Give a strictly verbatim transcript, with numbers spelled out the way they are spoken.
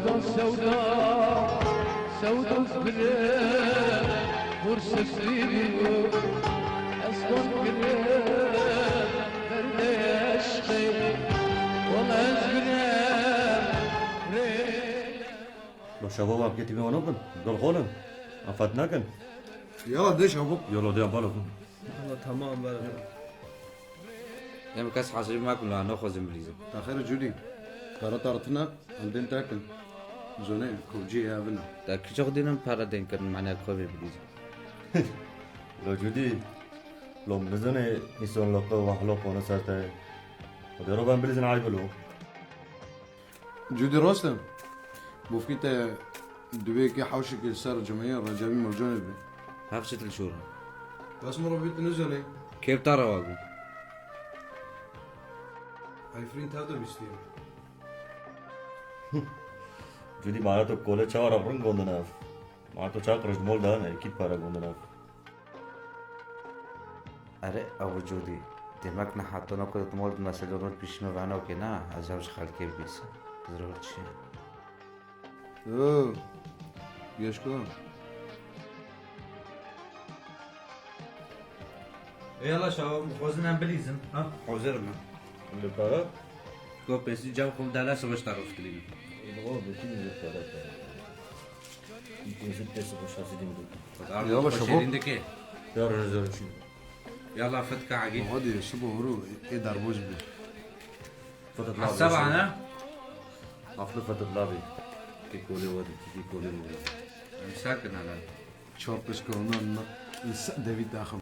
Sewda, sewda bire, hursiz bî, ez kon kire, berde eşqê, wala ez bire, rê. Lo şevo wap ketî wana bin, dil xolin, afet nakin. Yala de şevo. Yala de balo. Tamam, tamam, balo. Em kes hazirî makin, la naxwazim bilîzim. Taxir Cudî, kara tartine, em dên tekin. Zone, kovcî evine. Da kiçok dînin para dên kirin, mane kovê bilîzim. Lo Cudî, lo min nizane însan lo qe wahlo qone ser te. Xwedê ro ben bilîzin ayb lo. Cudî rast e. Bofkî te dibê ke hewşekê ser cumeyê Recebî Mercanê be. Hevşit li şûr. Bes min ro bît nizane. Kêf ta rewa bû. Efrîn tev de bîstiye. Cudî, mala to kole çawa re rin gondin ev? Mala to çawa qirij mol dan, ekîd pare gondin ev? Erê, ew Cudî, demek ne hatona ku di mol di meselê rol pîşî me vana ke na, ez ew ji xelkê bibîsim. Ziror çi? Yo, Geşko. Ê Allah şawa, xwezin em bilîzin, ha? Hazir me. Li para? Ko pesî cem xwe dala savaş tarif kirî. Bo, bütün li para. Bizim pes boşa silin. Yavaş, şevo. Şerindeki. Ya razı olsun. Yalla fetka agi. Hadi, şevo, huru, e darboz bir. Fetat la. Asaba ana. Aflı fetat la bir. Ki kole var, ki kole var. Sakin ala. Çarpışka ondan insan devî daxim.